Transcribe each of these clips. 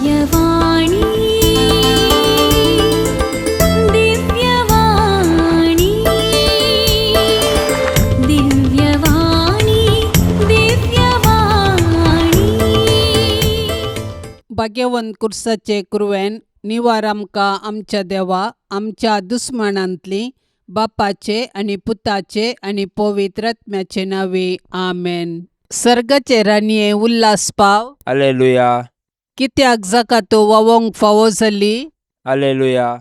दिव्यवाणी, दिव्यवाणी, दिव्यवाणी, दिव्यवाणी. भाग्यवंत कुर्साचे कुरवेन निवार आमकां आमच्या देवा आमच्या दुस्मानांतली बापाचे आनी पुताचे आनी पवित्र आत्म्याचे नांवे आमेन. सर्गाचे राणये उल्हास पाव. अलेलुया. कित्याक जाका तो वावोंक फावो जाली. अलेलुया.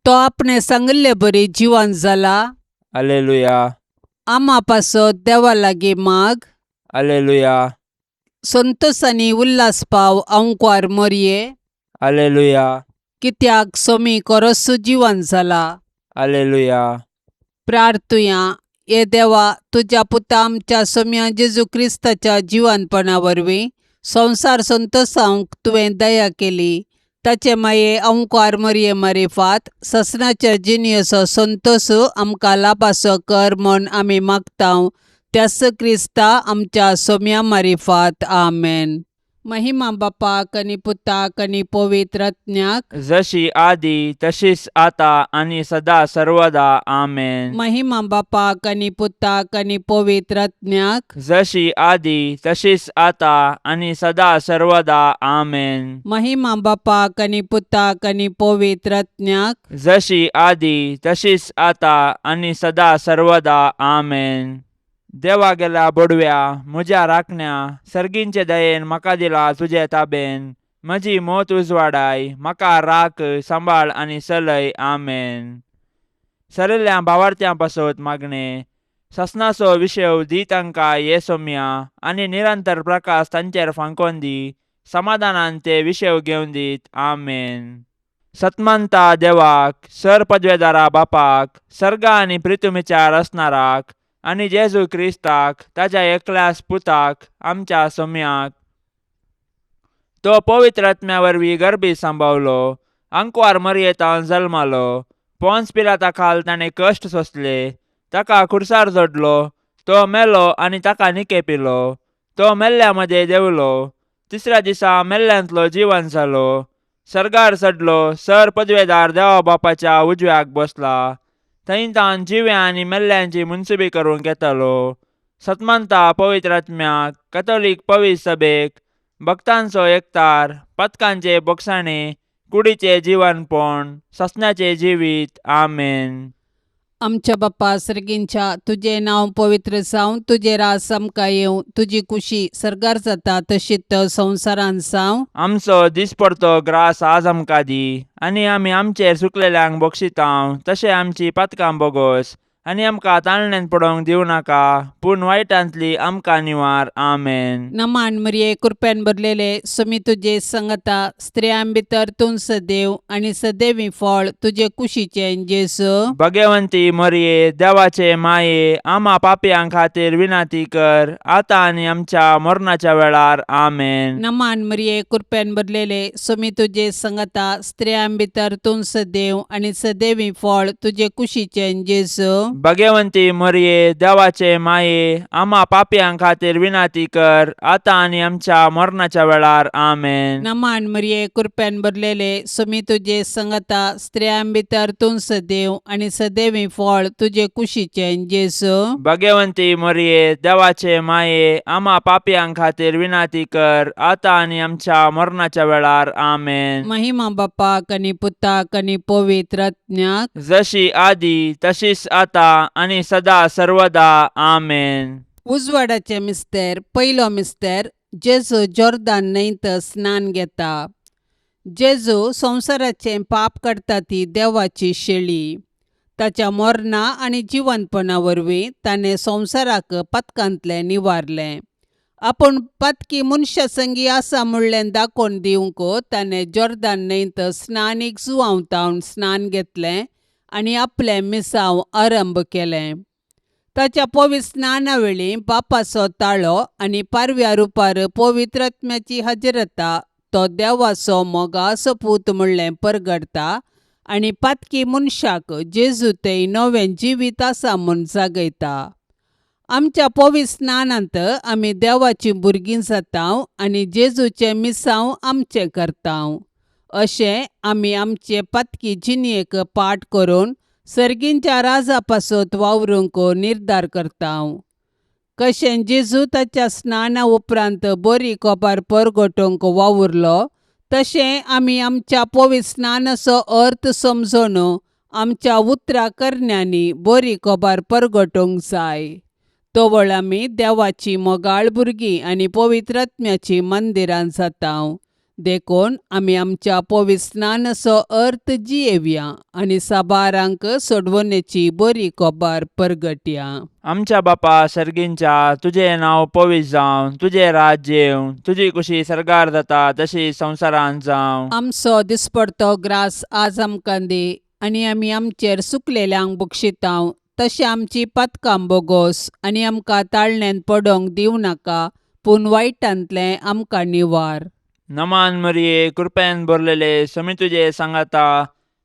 तो आपणे सांगिल्ले बरी जिवन जाला. अलेलुया. आमा पासत देवा लागीं माग. अलेलुया. संतोस आनी उल्हास पाव आंकवार मोरये. अलेलुया. कित्याक सोमी कोरस्सू जिवन जाला. अलेलुया. प्रार्थुया. हे देवा, तुज्या पुता आमच्या सोम्या जेजू क्रिस्ताच्या जिवनपणा वरवीं संवसार संतोसावंक तुवें दया केली. ताचे माये अंकार मरये मारिफात ससनाच्या जिणेचो संतोस आमकां लाभासो कर म्हूण आमी मागतांव त्यास क्रिस्ता आमच्या सोम्या मारिफात. आमेन. महिमा बापाक आनी पुताक आनी पवित्र आत्म्याक. जशी आदी तशीच आता आणि सदा सर्वदा. आमेन. महिमा बापाक आनी पुताक आनी पवित्र आत्म्याक. जशी आदी तशीच आता आणि सदा सर्वदा. आमेन. महिमा बापाक आनी पुताक आनी पवित्र आत्म्याक. जशी आदी तशीच आता आणि सदा सर्वदा. आमेन. देवा गेल्या बोडव्या म्हज्या राखण्या, सर्गींचे दयेन म्हाका दिला तुजे ताबेन. म्हजी मोत उजवाडाय, म्हाका राख, सांबाळ आनी चलय. आमेन. सरिल्ल्या भावार्थ्यां पासत मागणें. ससनाचो विशेव दी तांकां ये सोम्या आनी निरंतर प्रकाश तांचेर फांकोन दी. समाधानान ते विशेव घेवन दीत. आमेन. सतमंता देवाक, सर पदवेदारा बापाक, सर्गा आनी प्रितुमीच्या रचणाराक आनी जेजू क्रिस्ताक ताज्या एकल्याच पुताक आमच्या सोम्याक, तो पवित्र आत्म्या वरवीं गर्भी सांबावलो, आंकवार मरयेतान जल्मालो, पोन्स पिलाता खाल ताणें कश्ट सोंसले, ताका खुर्सार जोडलो, तो मेलो आनी ताका निकेपिलो, तो मेल्ल्या मदें देंवलो, तिसऱ्या दिसा मेल्ल्यांतलो जिवन जालो, सर्गार चडलो, सर पदवेदार देवा बापाच्या उजव्याक बसला, थंय तावन जिव्या आनी मेल्ल्यांची मुनसुबी करूंक येतालो. सतमंता पवित्र आत्म्याक, कथोलीक पवित्र सभेक, भक्तांचो एकतार, पथकांचे बोगसाणे, कुडीचे जिवनपण, ससनाचें जिवीत. आमेन. आमच्या बाप्पा सर्गींच्या, तुजें नांव पवित्र जावं, तुजें रास आमकां येवं, तुजी कुशी सर्गार जाता तशीच संवसारांत जावं. आमचो दिसपडतो ग्रास आज आमकां दी आनी आमी आमचेर चुकलेल्यांक बक्षितांव तशें आमची पातकां बोगोस आनी आमकां ताळण्यांत पडोवंक दिवं नाका, पूण वायटांतली आमकां निवार. आमेन. नमान मरिये, कृपेन भरलेले, सुमी तुजे संगता, स्त्रियां भितर तूं सदैव आनी सदैवी फळ तुजे कुशीचें जेजू. भगवंती मरये, देवाचे माये, आमा पापयां खातीर विनंती कर आतां आनी आमच्या मरणाच्या वेळार. आमेन. नमान मरिये, कृपेन भरलेले, सुमी तुजे संगता, स्त्रियां भितर तूं सदैव आनी सदैवी फळ तुजे कुशीचें जेजू. भगवंती मरये, देवाचे माये, आमा पापयां खातीर विनंती कर आतां आनी आमच्या मरणाच्या वेळार. आमेन. नमान मरिये, कृपेन भरलेले, सुमी तुजे संगता, स्त्रियां भितर तूं सदैव आनी सदैवी फळ तुजे कुशीचें जेजू. भगवंती मरये, देवाचे माये, आमा पापयां खातीर विनंती कर आतां आनी आमच्या मरणाच्या वेळार. आमेन. महिमा बापाक आनी पुताक आनी पवित्र आत्म्याक. जशी आदी तशीच आता आनी सदा सर्वदा. आमेन. उजवाडाचे मिस्तेर. पयलो मिस्तेर. जेजू जोर्दान न्हंयत स्नान घेता. जेजू संवसाराचें पाप काडटा ती देवाची शेळी. ताच्या मरणा आनी जिवनपणा वरवीं ताणें संवसाराक पातकांतलें निवारलें. आपूण पातकी मनशा संगी आसा म्हणलें दाखोवन दिवंक ताणें जोर्दान न्हंयत स्नानीक जुवांव स्नान घेतलें आनी आपलें मिसांव आरंभ केलें. ताच्या पवित्र स्नाना वेळी बापाचो ताळो आनी पारव्या रुपार पवित्र आत्म्याची हजरता तो देवाचो मोगाचो पूत म्हणलें परगडता आनी पातकी मनशाक जेजू थंय नवें जिवीत आसा म्हूण जागयता. आमच्या पवित्र स्नानांत आमी देवाचीं भुरगीं जातांव आनी जेजूचें मिसांव आमचें करतांव. अशें आमी आमचे पातकी जिणेक पाठ करून सर्गींच्या राजा पासत वावरूंक निर्धार करतांव. कशें जेजू ताच्या स्नाना उपरांत बरी कोपार परगटोवंक वावुरलो तशें आमी आमच्या पवित्र स्नानाचो अर्थ समजून आमच्या उतरां करण्यांनी बरी खबर परगटोवंक जाय. तवळ आमी देवाची मोगाळ भुरगीं आनी पवित्र आत्म्याचीं मंदिरां जातांव. देखून आमी आमच्या पवित्र स्नानाचो अर्थ जियेवया आनी साबारांक सोडवणेची बरी खबर परगटया. आमच्या बापा सर्गींच्या, तुजें नांव पवित्र जावं, तुजें राज्य येवं, तुजी कुशी सर्गार जाता तशी संवसारांत जावं. आमचो दिसपडतो ग्रास आज आमकां दी आनी आमी आमचेर सुकलेल्यांक बक्षितांव तशें आमची पातकां बोगोस आनी आमकां ताळण्यांत पडोंक दिवं नाका पूण वायटांतलें आमकां निवार. नमान मरिये, कृपेन भरलेले, समी तुजे सांगाता,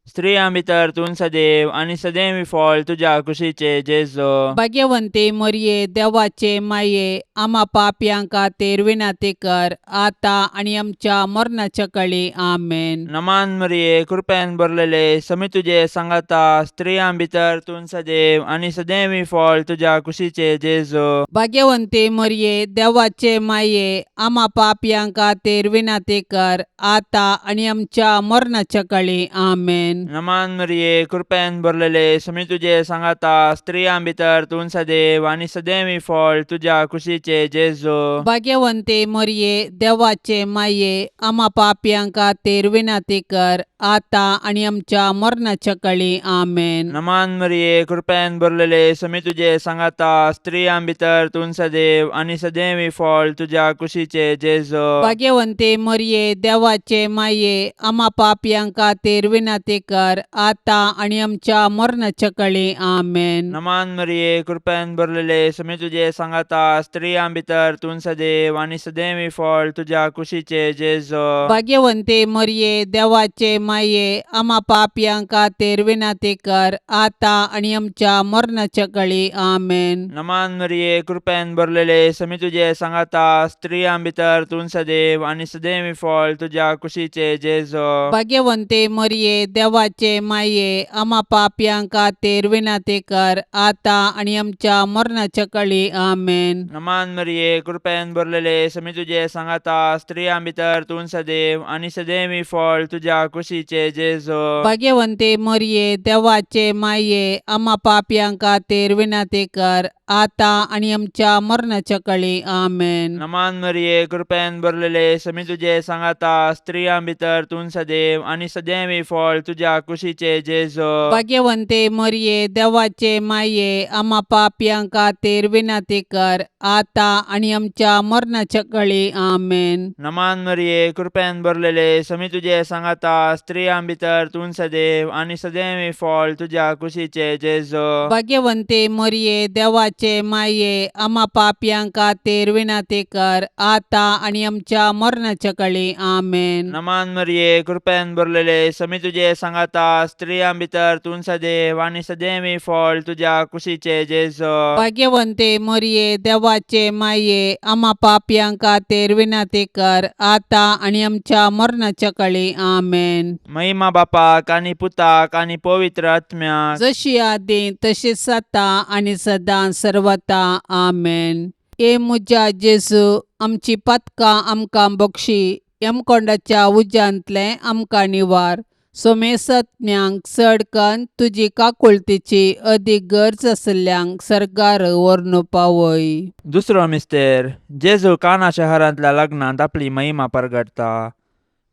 स्त्रियां भितर तूं सदैव आनी सदैव फळ तुज्या कुशीचे जेजो. भाग्यवंती मरये, देवाचे माये, आमा पापयां खातीर विनंती कर आतां आनी आमच्या मरणाच्या कळी. आमेन. नमान मरिये, कृपेन भरलेले, समी तुजे सांगाता, स्त्रियां भितर तूं सदैव आनी सदैव फळ तुज्या कुशीचे जेजो. भाग्यवंती मरये, देवाचे माये, आमा पापयां खातीर विनंती कर आतां आनी आमच्या मरणाच्या कळी. आमेन. नमान मरिये, कृपेन भरलेले, समी तुजे सांगाता, स्त्रियां भितर तूं सदैव आनी सदैव फळ तुज्या कुशीचे जेजो. भाग्यवंती मरये, देवाचे माये, आमा पापयां खातीर विनंती कर आतां आनी आमच्या मरणाच्या कळी. आमेन. नमान मरिये, कृपेन भरलेले, समी तुजे सांगाता, स्त्रियां भितर तूं सदैव आनी सदैव फळ तुज्या कुशीचे जेजो. भाग्यवंती मरये, देवाचे माये, आमा पापयां खातीर विनंती कर आतां आनी आमच्या मरणाच्या कळी. आमेन. नमान मरिये, कृपेन भरलेले, समी तुजे सांगाता, स्त्रियां भितर तूं सदैव आनी सदैव फळ तुज्या कुशीचे जेजो. भाग्यवंती मरये, देवाचे माये, आमा पापयां खातीर विनंती कर आतां आनी आमच्या मरणाच्या कळी. आमेन. नमान मरिये, कृपेन भरलेले, समी तुजे सांगाता, स्त्रियां भितर तूं सदैव आनी सदैव फळ तुज्या कुशीचे जेजो. भाग्यवंती मरये, देवाचे माये, आमा पापयां खातीर विनंती कर आतां आनी आमच्या मरणाच्या कळी. आमेन. नमान मरिये, कृपेन भरलेले, समी तुजे सांगाता, स्त्रियां भितर तूं सदैव आनी सदैव फळ तुज्या कुशीचे जेजो. भाग्यवंती मरये, देवाचे माये, आमा पापयां खातीर विनंती कर आतां आनी आमच्या मरणाच्या कळी. आमेन. नमान मरिये, कृपेन भरलेले, समी तुजे सांगाता, स्त्रियां भितर तूं सदैव आनी सदैव फळ तुज्या कुशीचे जेजो. भाग्यवंती मरये, देवाचे माये, आमा पापयां खातीर विनंती कर आतां आनी आमच्या मरणाच्या कळी. आमेन. नमान मरिये, कृपेन भरलेले, समी तुजे सांगाता, स्त्रियां भितर तूं सदैव आनी सदैव फळ तुज्या कुशीचे जेजो. भाग्यवंती मरये, देवाचे माये, आमा पापयां खातीर विनंती कर आतां आनी आमच्या मरणाच्या कळी. आमेन. नमान मरिये, कृपेन भरलेले, समी तुजे सांगाता, स्त्रियां भितर तूं सदैव आनी सदैव फळ तुज्या कुशीचे जेजो. भाग्यवंती मरये, देवाचे माये, आमा पापयां खातीर विनंती कर आतां आनी आमच्या मरणाच्या कळी. आमेन. महिमा बापाक आनी पुताक आनी पवित्र आत्म्याक, जशी आदी तशीच आतां आनी सदां सर्वता. आमेन. ए म्हज्या जेजू, आमची पातकां आमकां बक्षी, यमकोंडाच्या उज्यांतलें आमकां निवार, सोमेसत्म्यांक चड कन्न तुजी काकुळतीची अदीक गरज आशिल्ल्यांक सर्गार व्हरून पावय. दुसरो मिस्तेर, जेजू काना शहरांतल्या लग्नांत आपली महिमा परगटता.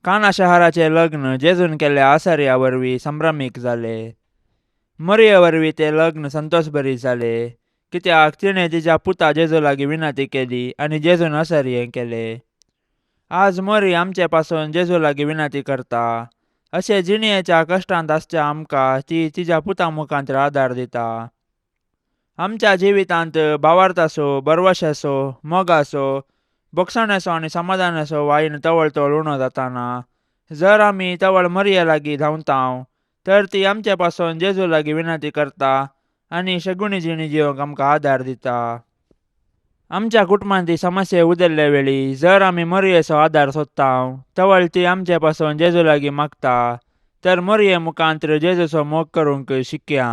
काना शहराचे लग्न जेजून केल्ल्या आसर्या वरवीं संभ्रमीक जाले. मरिये वरवीं ते लग्न संतोषभरीत जाले, कित्याक तिणें तिच्या पुता जेजू लागीं विनंती केली आनी जेजून असर्यें केले. आज मरी आमचे पासून जेजू लागीं विनंती करता. अशें जिणेच्या कश्टांत आसच्या आमकां ती तिच्या पुता मुखांत आदार दिता. आमच्या जिवितांत भावार्थाचो, भरवशाचो, मोगाचो, भोगसण्याचो आनी समाधानाचो वायन तवळ तवळ उणो जाताना जर आमी तवळ मरिये लागीं धांवतांव तर ती आमचे पासून जेजू लागीं विनंती करता आनी शगुणी जिणी जिवंक आमकां आदार दिता. आमच्या कुटुंबांत समस्या उदरले वेळी जर आमी मोरयेचो आदार सोदता तवळ ती आमचे पासून जेजू लागीं मागता तर मोरये मुखांत्र जेजूचो मोग करूंक शिकया.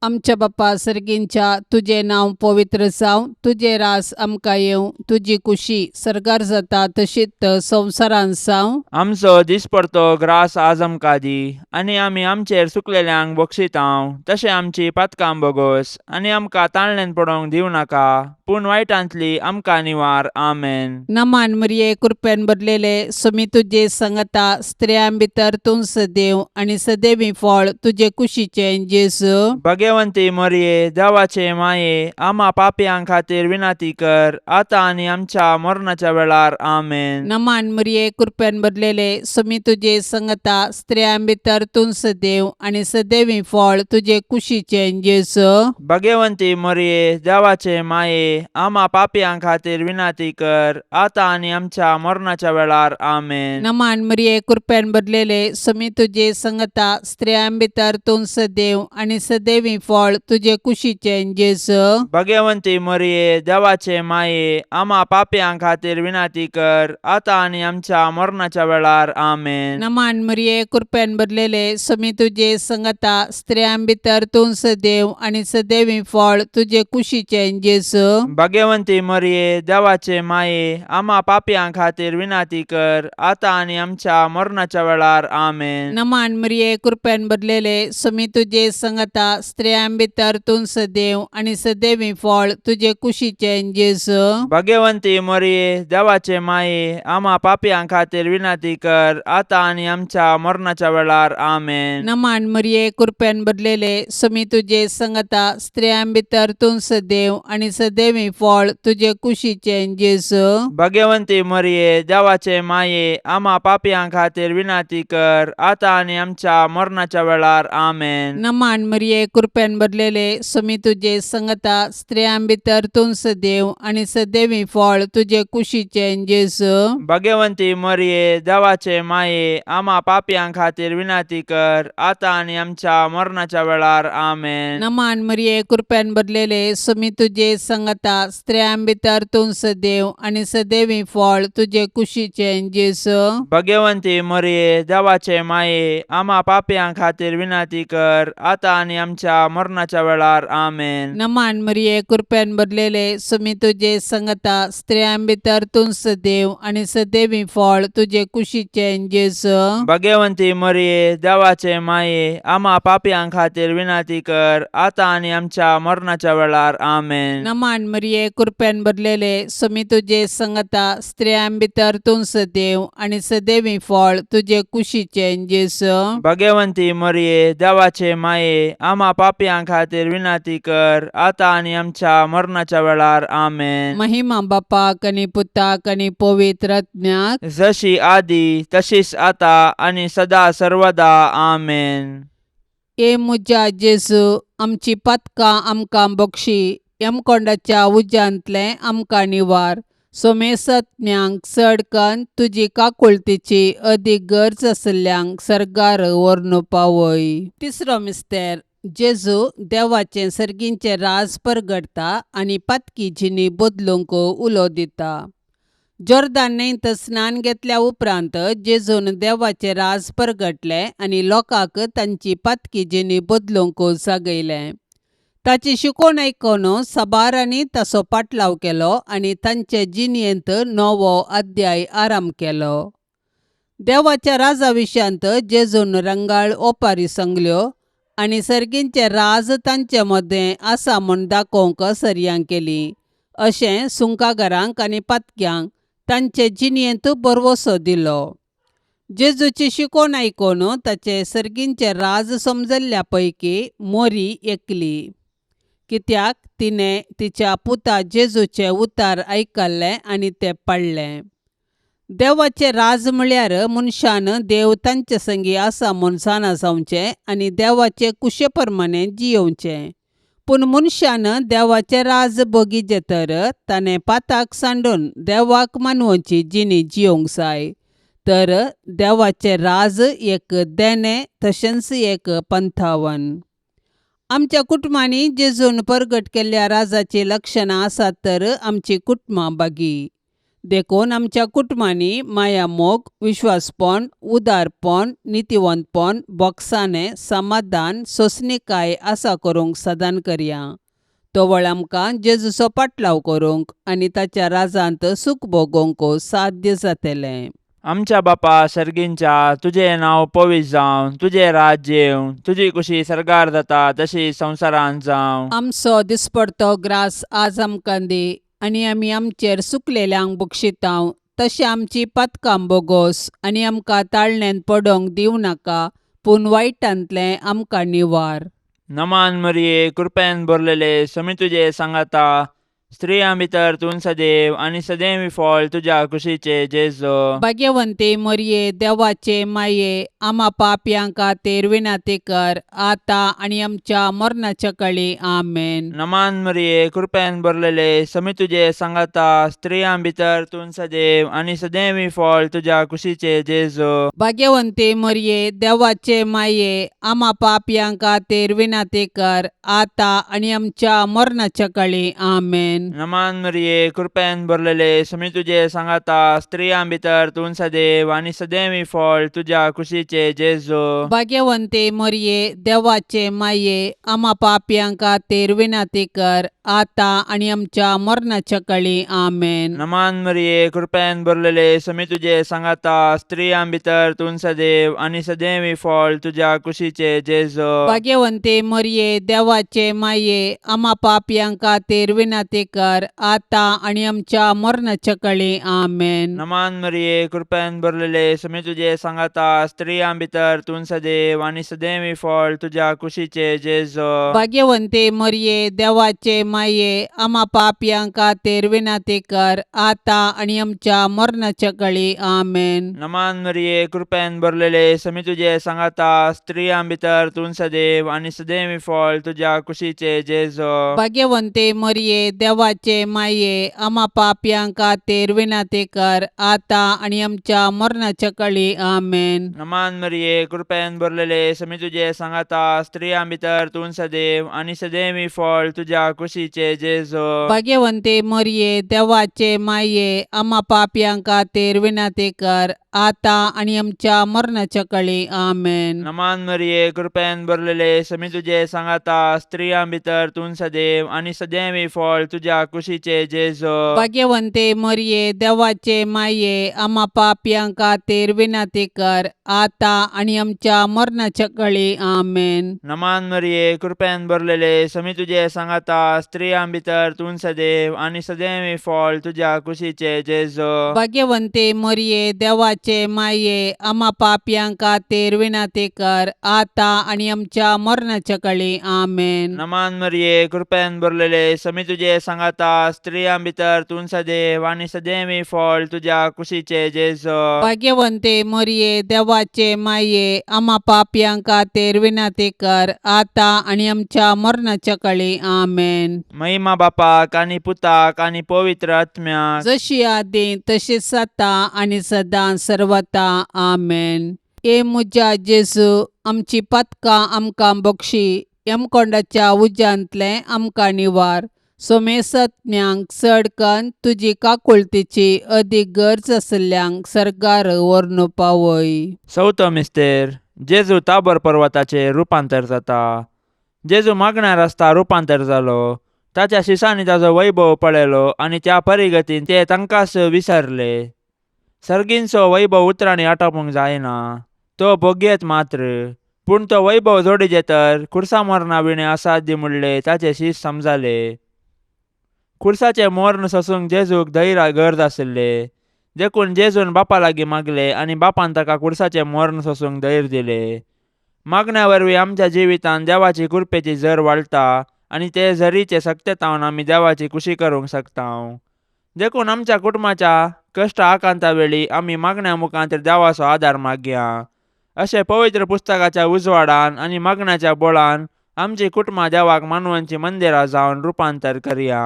आमच्या बापा सर्गींच्या तुजें नांव पवित्र जावं, तुजें रास आमकां येवं, तुजी कुशी सर्गार जाता तशीच संवसारांत जावं. आमचो दिसपडतो ग्रास आज आमकां दी आनी आमी आमचेर चुकलेल्यांक बक्षितांव तशें आमची पातकां बोगोस आनी आमकां ताणल्यान पडोवंक दिवं नाका पूण वायटांतली आमकां निवार. आमेन. नमान मरिये, कृपेन भरलेले, सुमी तुजे संगता, स्त्रियां भितर तूं सदैव आनी सदैवी फळ तुजे कुशीचें जेजू. भगवंती मोरये, देवाचे माये, आमा पापयां खातीर विनंती कर आतां आनी आमच्या मरणाच्या वेळार. आमेन. नमान मरिये, कृपेन भरलेले, सुमी तुजे संगता, स्त्रियां भितर तूं सदैव आनी सदैवी फळ तुजे कुशीचें जेजू. भगवंती मोरये, देवाचे माये, आमा पापयां खातीर विनंती कर आतां आनी आमच्या मरणाच्या वेळार. आमेन. नमान मरिये, कृपेन भरलेले, सुमी तुजे संगता, स्त्रियां भितर तूं सदैव आनी सदैवी फळ तुजे कुशीचें जेजू. भगवंती मोरये, देवाचे माये, आमा पापयां खातीर विनंती कर आतां आनी आमच्या मरणाच्या वेळार. आमेन. नमान मरिये, कृपेन भरलेले, सुमी तुजे संगता, स्त्रियां भितर तूं सदैव आनी सदैवी फळ तुजे कुशीचें जेजू. भगवंती मोरये, देवाचे माये, आमा पापयां खातीर विनंती कर आतां आनी आमच्या मरणाच्या वेळार. आमेन. नमान मरिये, कृपेन भरलेले, सुमी तुजे संगता, स्त्रियां भितर तूं सदैव आनी सदैवी फळ तुजे कुशीचें जेजू. भगवंती मोरये, देवाचे माये, आमा पापयां खातीर विनंती कर आतां आनी आमच्या मरणाच्या वेळार. आमेन. नमान मरिये, कृपेन भरलेले, सुमी तुजे संगता, स्त्रियां भितर तूं सदैव आनी सदैवी फळ तुजे कुशीचें जेजू. भगवंती मोरये, देवाचे माये, आमा पापयां खातीर विनंती कर आतां आनी आमच्या मरणाच्या वेळार. आमेन. नमान मरिये, कृपेन भरलेले, सुमी तुजे संगता, स्त्रियां भितर तूं सदैव आनी सदैवी फळ तुजे कुशीचें जेजू. भगवंती मोरये, देवाचे माये, आमा पापयां खातीर विनंती कर आतां आनी आमच्या मरणाच्या वेळार. आमेन. नमान मरिये, कृपेन भरलेले, सुमी तुजे संगता, स्त्रियां भितर तूं सदैव आनी सदैवी फळ तुजे कुशीचें जेजू. भगवंती मोरये, देवाचे माये, आमा पापयां खातीर विनंती कर आतां आनी आमच्या मरणाच्या वेळार. आमेन. नमान मरिये, कृपेन भरलेले, सुमी तुजे संगता, स्त्रियां भितर तूं सदैव आनी सदैवी फळ तुजे कुशीचें जेजू. भगवंती मोरये, देवाचे माये, आमा पापयां खातीर विनंती कर आतां आनी आमच्या मरणाच्या वेळार. आमेन. नमान मरिये, कृपेन भरलेले, सुमी तुजे संगता, स्त्रियां भितर तूं सदैव आनी सदैवी फळ तुजे कुशीचें जेजू. भगवंती मोरये, देवाचे माये, आमा पापयां खातीर विनंती कर आतां आनी आमच्या मरणाच्या वेळार. आमेन. महिमा बापाक आनी पुताक आनी पवित्र आत्म्याक, जशी आदी तशीच आता आनी सदा सर्वदा. आमेन. ए म्हज्या जेजू, आमची पातकां आमकां बक्षी, यमकोंडाच्या उज्यांतलें आमकां निवार, सोमेसत्म्यांक चड कन्न तुजी काकुळतीची अदीक गरज आशिल्ल्यांक सर्गार व्हरून पावय. तिसरो मिस्तेर, जेजू देवाचें सर्गींचें राज परगटता आनी पातकी जिणी बदलूंक उलो दिता. जोर्दान न्हंयत स्नान घेतल्या उपरांत जेजून देवाचें राज परगटलें आनी लोकांक तांची पातकी जिणी बदलूंक जागयलें. ताची शिकवण आयकून साबारांनी ताचो पाटलाव केलो आनी तांचे जिणेंत नवो अध्याय आराम केलो. देवाच्या राजा विशयांत जेजून रंगाळ ओपारी सांगल्यो आनी सर्गींचें राज तांचे मदें आसा म्हूण दाखोवंक सरयां केली. अशें सुंकागारांक आनी पातक्यांक तांचे जिणेंत भरवसो दिलो. जेजूची शिकवण आयकून ताचें सर्गींचें राज समजल्ल्या पैकी मोरी एकली, कित्याक तिणें तिच्या पुता जेजूचें उतार आयकल्लें आनी तें पाळ्ळें. देवाचें राज म्हळ्यार मनशान देव तांचे संगी आसा म्हूण जाणा जावचें आनी देवाचे कुशे प्रमाणें जियोवचें. पूण मनशान देवाचें राज बगीचें तर ताणें पाताक सांडून देवाक मानवची जिणी जियोवंक जाय. तर देवाचें राज एक देणें तशेंच एक पंथावन. आमच्या कुटुंबांनी जेजून परगट केल्ल्या राजाची लक्षणां आसात तर आमची कुटुंबां बागी. देखून आमच्या कुटुंबांनी मायामोग, विश्वासपण, उदारपण, नितीवंतपण, बोगसाणें, समाधान, सोंसणीकाय आसा करूंक सदान करया. तवळ आमकां जेजूचो पाटलाव करूंक आनी ताच्या राजांत सूख भोगोवंक साध्य जातलें. आमच्या बापा सर्गींच्या, तुजें नांव पवित्र जावं, तुजें राज्य येवं, तुजी कुशी सर्गार जाता तशी संवसारांत जावं. आमचो दिसपडतो ग्रास आज आमकां दी आनी आमी आमचेर सुकलेल्यांक बक्षितांव तशें आमची पातकां बोगोस आनी आमकां ताळण्यांत पडोंक दिवं नाका पूण वायटांतलें आमकां निवार. नमान मरिये, कृपेन भरलेले, समी तुजे सांगाता, स्त्रियां भितर तूं सदैव आनी सदैव फळ तुज्या कुशीचे जेजो. भाग्यवंती मरये, देवाचे माये, आमा पापयां खातीर विनंती कर आतां आनी आमच्या मरणाच्या कळी. आमेन. नमान मरिये, कृपेन भरलेले, समी तुजे सांगाता, स्त्रियां भितर तूं सदैव आनी सदैव फळ तुज्या कुशीचे जेजो. भाग्यवंती मरये, देवाचे माये, आमा पापयां खातीर विनंती कर आतां आनी आमच्या मरणाच्या कळी. आमेन. नमान मरिये, कृपेन भरलेले, समी तुजे सांगाता, स्त्रियां भितर तूं सदैव आनी सदैव फळ तुज्या कुशीचे जेजो. भाग्यवंती मरये, देवाचे माये, आमा पापयां खातीर विनंती कर आतां आनी आमच्या मरणाच्या कळी. आमेन. नमान मरिये, कृपेन भरलेले, समी तुजे सांगाता, स्त्रियां भितर तूं सदैव आनी सदैव फळ तुज्या कुशीचे जेजो. भाग्यवंती मरये, देवाचे माये, आमा पापयां खातीर विनंती कर आतां आनी आमच्या मरणाच्या कळी. आमेन. नमान मरिये, कृपेन भरलेले, समी तुजे सांगाता, स्त्रियां भितर तूं सदैव आनी सदैव फळ तुज्या कुशीचे जेजो. भाग्यवंती मरये, देवाचे माये, आमा पापयां खातीर विनंती कर आतां आनी आमच्या मरणाच्या कळी. आमेन. नमान मरिये, कृपेन भरलेले, समी तुजे सांगाता, स्त्रियां भितर तूं सदैव आनी सदैव फळ तुज्या कुशीचे जेजो. भाग्यवंती मरये, देवाचे माये, आमा पापयां खातीर विनंती कर आतां आनी आमच्या मरणाच्या कळी. आमेन. नमान मरिये, कृपेन भरलेले, समी तुजे सांगाता, स्त्रियां भितर तूं सदैव आनी सदैव फळ तुज्या कुशीचे जेजो. भाग्यवंती मरये, देवाचे माये, आमा पापयां खातीर विनंती कर आतां आनी आमच्या मरणाच्या कळी. आमेन. नमान मरिये, कृपेन भरलेले, समी तुजे सांगाता, स्त्रियां भितर तूं सदैव आनी सदैव फळ तुज्या कुशीचे जेजो. भाग्यवंती मरये, देवाचे माये, आमा पापयां खातीर विनंती कर आतां आनी आमच्या मरणाच्या कळी. आमेन. नमान मरिये, कृपेन भरलेले, समी तुजे सांगाता, स्त्रियां भितर तूं सदैव आनी सदैव फळ तुज्या कुशीचे जेजो. भाग्यवंती मरये, देवाचे माये, आमा पापयां खातीर विनंती कर आतां आनी आमच्या मरणाच्या कळी. आमेन. नमान मरिये, कृपेन भरलेले, समी तुजे सांगाता, स्त्रियां भितर तूं सदैव आनी सदैव फळ तुज्या कुशीचे जेजो. भाग्यवंती मरये, देवाचे माये, आमा पापयां खातीर विनंती कर आतां आनी आमच्या मरणाच्या कळी. आमेन. महिमा बापाक आनी पुताक आनी पवित्र आत्म्याक, जशी आदी तशीच आतां आनी सदां सर्वता. आमेन. ए म्हज्या जेजू, आमची पातकां आमकां बक्षी, यमकोंडाच्या उज्यांतलें आमकां निवार, सोमेसत्म्यांक चड कन्न तुजी काकुळतीची अदीक गरज आशिल्ल्यांक सर्गार व्हरून पावय. चवथो मिस्तेर, जेजू ताबोर पर्वताचेर रुपांतर जाता. जेजू मागण्यार आसता रुपांतर जालो. ताच्या शिसांनी ताजो वैभव पळयलो आनी त्या परिगतीन ते तांकांच विसरले. सर्गींचो वैभव उतरांनी आटोवंक जायना, तो भोगयेत मात्र, पूण तो वैभव जोडीजे तर खुर्सा मरणा विणे असाध्य म्हणले ताचे शीस समजाले. खुर्साचें मर्ण सोसूंक जेजूक धैर्य गरज आशिल्ले, देखून जेजून बापा लागीं मागले आनी बापान ताका खुर्साचें मर्ण सोसूंक धैर्य दिले. मागण्या वरवीं आमच्या जिवितांत देवाची कृपेची झर वाडटा आनी ते झरीचे सक्तेतावन आमी देवाची खुशी करूंक शकता. देखून आमच्या कुटुंबाच्या कश्ट आकांता वेळी आमी मागण्या मुखांत देवाचो आदार मागया. अशें पवित्र पुस्तकाच्या उजवाडान आनी मागण्याच्या बोळान आमची कुटुंबां देवाक मानवांची मंदिरां जावन रुपांतर करया.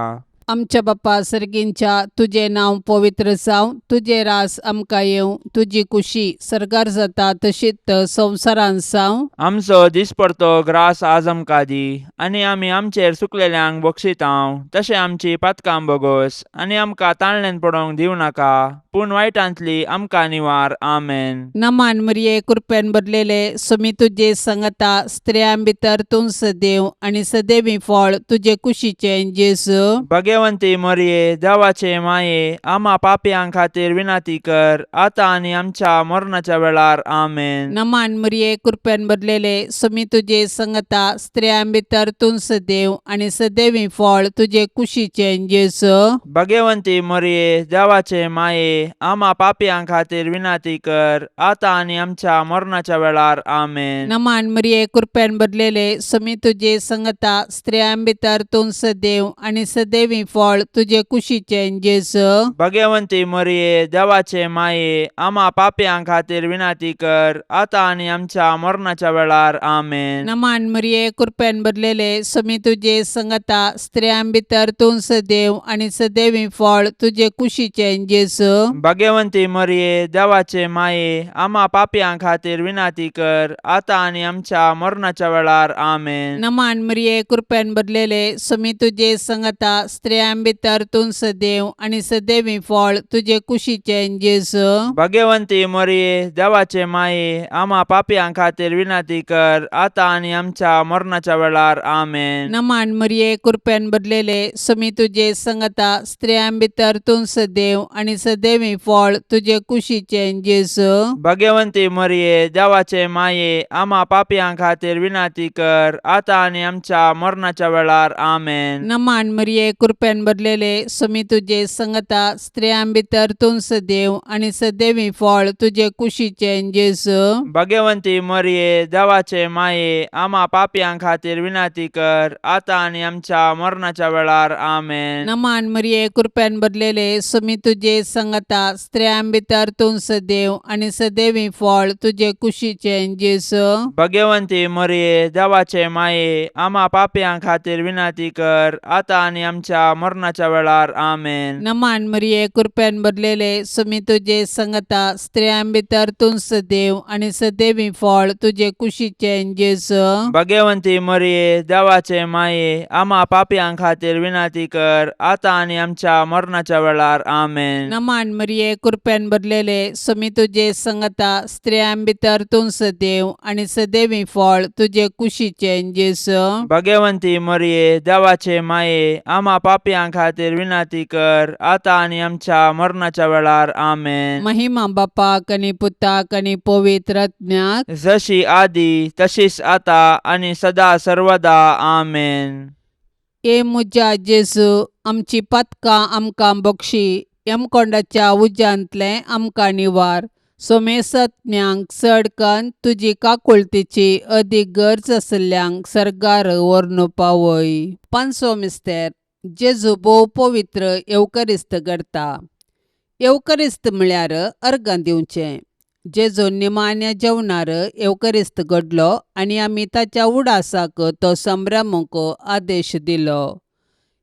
आमच्या बापा सर्गींच्या तुजें नांव पवित्र जावं तुजें रास आमकां येवं तुजी कुशी सर्गार जाता तशीच संवसारांत जावं. आमचो दिसपडतो ग्रास आज आमकां दी आनी आमी आमचेर चुकलेल्यांक बक्षितांव तशें आमची पातकां बोगोस आनी आमकां ताणल्यान पडोवंक दिवं नाका पूण वायटांतली आमकां निवार. आमेन. नमान मरिये कृपेन भरलेले सुमी तुजे संगता स्त्रियां भितर तूं सदैव आनी सदैवी फळ तुजे कुशीचें जेजू. भगवंती मोरये देवाचे माये आमा पापयां खातीर विनंती कर आतां आनी आमच्या मरणाच्या वेळार. आमेन. नमान मरिये कृपेन भरलेले सुमी तुजे संगता स्त्रियां भितर तूं सदैव आनी सदैवी फळ तुजे कुशीचें जेजू. भगवंती मोरये देवाचे माये आमा पापयां खातीर विनंती कर आतां आनी आमच्या मरणाच्या वेळार. आमेन. नमान मरिये कृपेन भरलेले सुमी तुजे संगता स्त्रियां भितर तूं सदैव आनी सदैवी फळ तुजे कुशीचें जेजू. भगवंती मोरये देवाचे माये आमा पापयां खातीर विनंती कर आतां आनी आमच्या मरणाच्या वेळार. आमेन. नमान मरिये कृपेन भरलेले सुमी तुजे संगता स्त्रियां भितर तूं सदैव आनी सदैवी फळ तुजे कुशीचें जेजू. भगवंती मोरये देवाचे माये आमा पापयां खातीर विनंती कर आतां आनी आमच्या मरणाच्या वेळार. आमेन. नमान मरिये कृपेन भरलेले सुमी तुजे संगता स्त्रियां भितर तूं सदैव आनी सदैवी फळ तुजे कुशीचें जेजू. भगवंती मोरये देवाचे माये आमा पापयां खातीर विनंती कर आतां आनी आमच्या मरणाच्या वेळार. आमेन. नमान मरिये कृपेन भरलेले सुमी तुजे संगता स्त्रियां भितर तूं सदैव आनी सदैवी फळ तुजे कुशीचें जेजू. भगवंती मोरये देवाचे माये आमा पापयां खातीर विनंती कर आतां आनी आमच्या मरणाच्या वेळार. आमेन. नमान मरिये कृपेन भरलेले सुमी तुजे संगता स्त्रियां भितर तूं सदैव आनी सदैवी फळ तुजे कुशीचें जेजू. भगवंती मोरये देवाचे माये आमा पापयां खातीर विनंती कर आतां आनी आमच्या मरणाच्या वेळार. आमेन. नमान मरिये कृपेन भरलेले सुमी तुजे संगता स्त्रियां भितर तूं सदैव आनी सदैवी फळ तुजे कुशीचें जेजू. भगवंती मोरये देवाचे माये आमा पापयां खातीर विनंती कर आतां आनी आमच्या मरणाच्या वेळार. आमेन. नमान मरिये कृपेन भरलेले सुमी तुजे संगता स्त्रियां भितर तूं सदैव आनी सदैवी फळ तुजे कुशीचें जेजू. भगवंती मोरये देवाचे माये आमा पापयां खातीर विनंती कर आतां आनी आमच्या मरणाच्या वेळार. आमेन. नमान मरिये कृपेन भरलेले सुमी तुजे संगता स्त्रियां भितर तूं सदैव आनी सदैवी फळ तुजे कुशीचें जेजू. भगवंती मोरये देवाचे माये आमा पापयां खातीर विनंती कर आतां आनी आमच्या मरणाच्या वेळार. आमेन. महिमा बापाक आनी पुताक आनी पवित्र आत्म्याक. जशी आदी तशीच आता आनी सदा सर्वदा. आमेन. ए म्हज्या जेजू आमची पातकां आमकां बक्षी यमकोंडाच्या उज्यांतलें आमकां निवार सोमेसत्म्यांक चड कन्न तुजी काकुळतीची अदीक गरज आशिल्ल्यांक सर्गार व्हरून पावय. पांचवो मिस्तेर जेजू भोव पवित्र येवकरिस्त करता. येवकरिस्त म्हळ्यार अर्गां दिवचें. जेजू निमाण्या जेवणार येवकरिस्त घडलो आनी आमी ताच्या उडासाक तो संभ्रमूंक आदेश दिलो.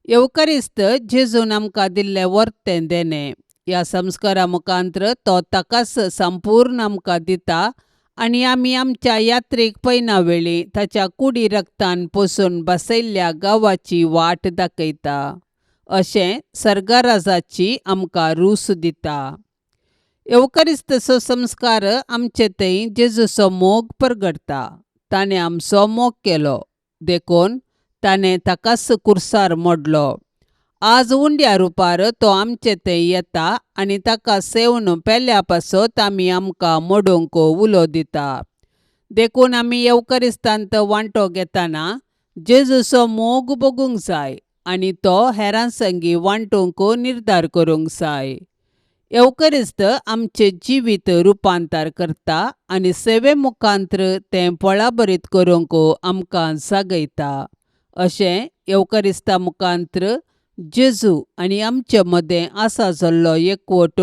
येवकरिस्त जेजून आमकां दिल्लें वर्तें देणें. ह्या संस्कारा मुखांत्र तो ताकाच संपूर्ण आमकां दिता आनी आमी आमच्या यात्रेक पयना वेळी ताच्या कुडी रक्तान पोसून बसयल्ल्या गांवाची वाट दाखयता. अशें सर्गराजाची आमकां रूस दिता. येवकरिस्तचो संस्कार आमचे थंय जेजूचो मोग परगटता. ताणें आमचो मोग केलो देखून ताणें ताकाच कुर्सार मोडलो. आज उंड्या रुपार तो आमचे थंय येता आनी ताका सेवन पेल्या पासत आमी आमकां मोडूंक उलो दिता. देखून आमी येवकरिस्तांत वांटो घेतना जेजूचो मोग बगूंक जाय आनी तो हेरां संगी वांटूंक निर्धार करूंक जाय. येवकरिस्त आमचें जिवीत रुपांतर करता आनी सेवे मुखांत्र तें फळाभरीत करूंक आमकां जागयता. अशें येवकरिस्ता मुखांत्र जेजू आनी आमचे मदें आसा जाल्लो एकवट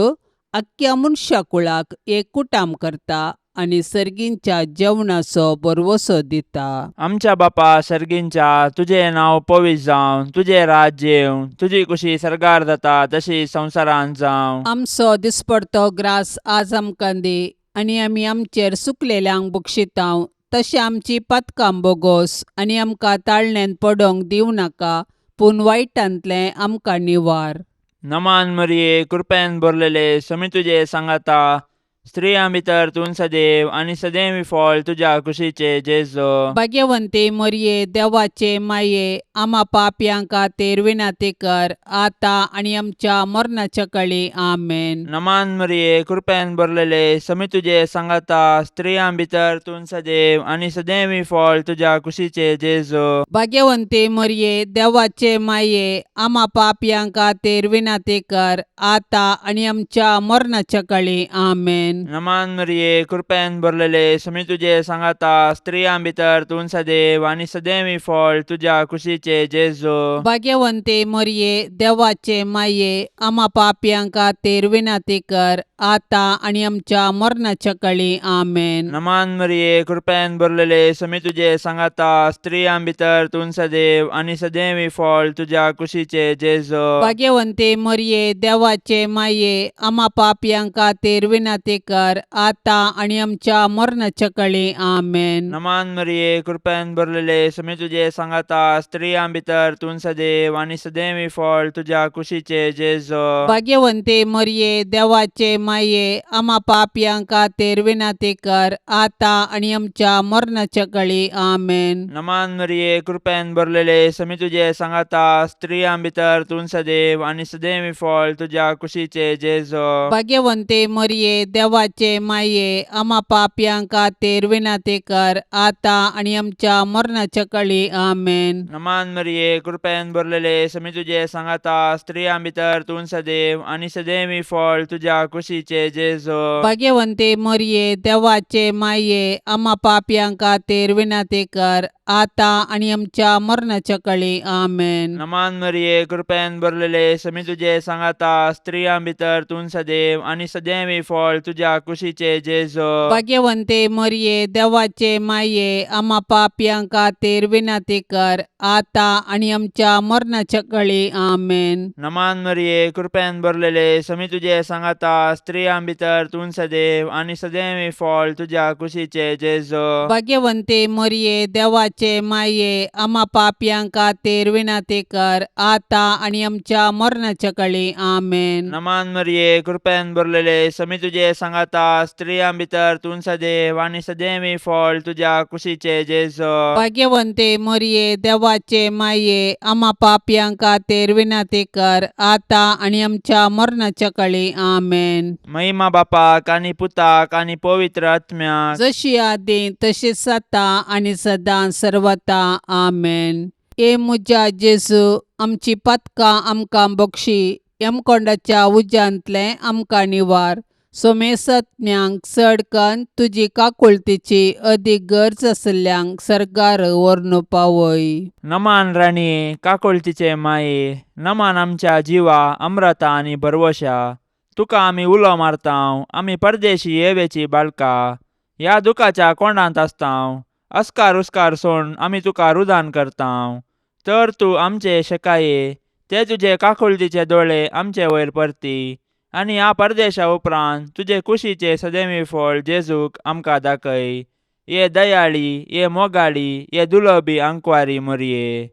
आख्ख्या मनशा कुळाक एक कुटाम करता. आनी सर्गींच्या जेवणाचो भरवसो दिता. आमच्या बापा सर्गींच्या तुजें नांव पवित्र जावं, तुजें राज्य येवं, तुजी कुशी सर्गार जाता तशी संवसारांत जावं. आमचो दिसपडतो ग्रास आज आमकां दी आनी आमी आमचेर सुकलेल्यांक बक्षितांव तशें आमची पातकां बोगोस आनी आमकां ताळण्यांत पडोंक दिवं नाका पूण वायटांतलें आमकां निवार. नमान मरिये, कृपेन भरलेले, समी तुजे सांगाता, स्त्रियां भितर तूं सदैव आनी सदैव फळ तुज्या कुशीचे जेजो. भाग्यवंती मरये, देवाचे माये, आमा पापयां खातीर विनंती कर आतां आनी आमच्या मरणाच्या कळी. आमेन. नमान मरिये, कृपेन भरलेले, समी तुजे सांगाता, स्त्रियां भितर तूं सदैव आनी सदैव फळ तुज्या कुशीचे जेजो. भाग्यवंती मरये, देवाचे माये, आमा पापयां खातीर विनंती कर आतां आनी आमच्या मरणाच्या कळी. आमेन. नमान मरिये, कृपेन भरलेले, समी तुजे सांगाता, स्त्रियां भितर तूं सदैव आनी सदैव फळ तुज्या कुशीचे जेजो. भाग्यवंती मरये, देवाचे माये, आमा पापयां खातीर विनंती कर आतां आनी आमच्या मरणाच्या कळी. आमेन. नमान मरिये, कृपेन भरलेले, समी तुजे सांगाता, स्त्रियां भितर तूं सदैव आनी सदैव फळ तुज्या कुशीचे जेजो. भाग्यवंती मरये, देवाचे माये, आमा पापयां खातीर विनंती कर आतां आनी आमच्या मरणाच्या कळी. आमेन. नमान मरिये, कृपेन भरलेले, समी तुजे सांगाता, स्त्रियां भितर तूं सदैव आनी सदैव फळ तुज्या कुशीचे जेजो. भाग्यवंती मरये, देवाचे माये, आमा पापयां खातीर विनंती कर आतां आनी आमच्या मरणाच्या कळी. आमेन. नमान मरिये, कृपेन भरलेले, समी तुजे सांगाता, स्त्रियां भितर तूं सदैव आनी सदैव फळ तुज्या कुशीचे जेजो. भाग्यवंती मरये, देवाचे माये, आमा पापयां खातीर विनंती कर आतां आनी आमच्या मरणाच्या कळी. आमेन. नमान मरिये, कृपेन भरलेले, समी तुजे सांगाता, स्त्रियां भितर तूं सदैव आनी सदैव फळ तुज्या कुशीचे जेजो. भाग्यवंती मरये, देवाचे माये, आमा पापयां खातीर विनंती कर आतां आनी आमच्या मरणाच्या कळी. आमेन. नमान मरिये, कृपेन भरलेले, समी तुजे सांगाता, स्त्रियां भितर तूं सदैव आनी सदैव फळ तुज्या कुशीचे जेजो. भाग्यवंती मरये, देवाचे माये, आमा पापयां खातीर विनंती कर आतां आनी आमच्या मरणाच्या कळी. आमेन. नमान मरिये, कृपेन भरलेले, समी तुजे सांगाता, स्त्रियां भितर तूं सदैव आनी सदैव फळ तुज्या कुशीचे जेजो. भाग्यवंती मरये, देवाचे माये, आमा पापयां खातीर विनंती कर आतां आनी आमच्या मरणाच्या कळी. आमेन. नमान मरिये, कृपेन भरलेले, समी तुजे सांगाता, स्त्रियां भितर तूं सदैव आनी सदैव फळ तुज्या कुशीचे जेजो. भाग्यवंती मरये, देवाचे माये, आमा पापयां खातीर विनंती कर आतां आनी आमच्या मरणाच्या कळी. आमेन. महिमा बापाक आनी पुताक आनी पवित्र आत्म्याक, जशी आदी तशीच आतां आनी सदां सर्वता. आमेन. ए म्हज्या जेजू, आमची पातकां आमकां बक्षी, यमकोंडाच्या उज्यांतलें आमकां निवार, सोमेसत्म्यांक चड कन्न तुजी काकुळतीची अदीक गरज आशिल्ल्यांक सर्गार व्हरून पावय. नमान राणये, काकुळतीचे माये, नमान आमच्या जिवा अम्रता आनी भरवशा, तुका आमी उलो मारतांव, आमी परदेशी येवेची बाळका, ह्या दुखाच्या कोंडांत आसतांव, अस्कार उस्कार सोड आमी तुका रुदान करतांव, तर तूं आमचे शेकाये ते तुजे काकुळतीचे दोळे आमचे वयर परती आनी ह्या परदेशा उपरांत तुजे कुशीचे सदैवी फळ जेजूक आमकां दाखय. ये दयाळी, ये मोगाळी, ये दुलबी आंकवारी मोरये,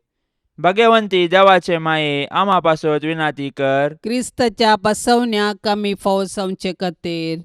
भाग्यवंती देवाचे माये, आमा पासत विनाती कर. क्रिस्ताच्या बसवण्याक आमी फावो जावचे खातीर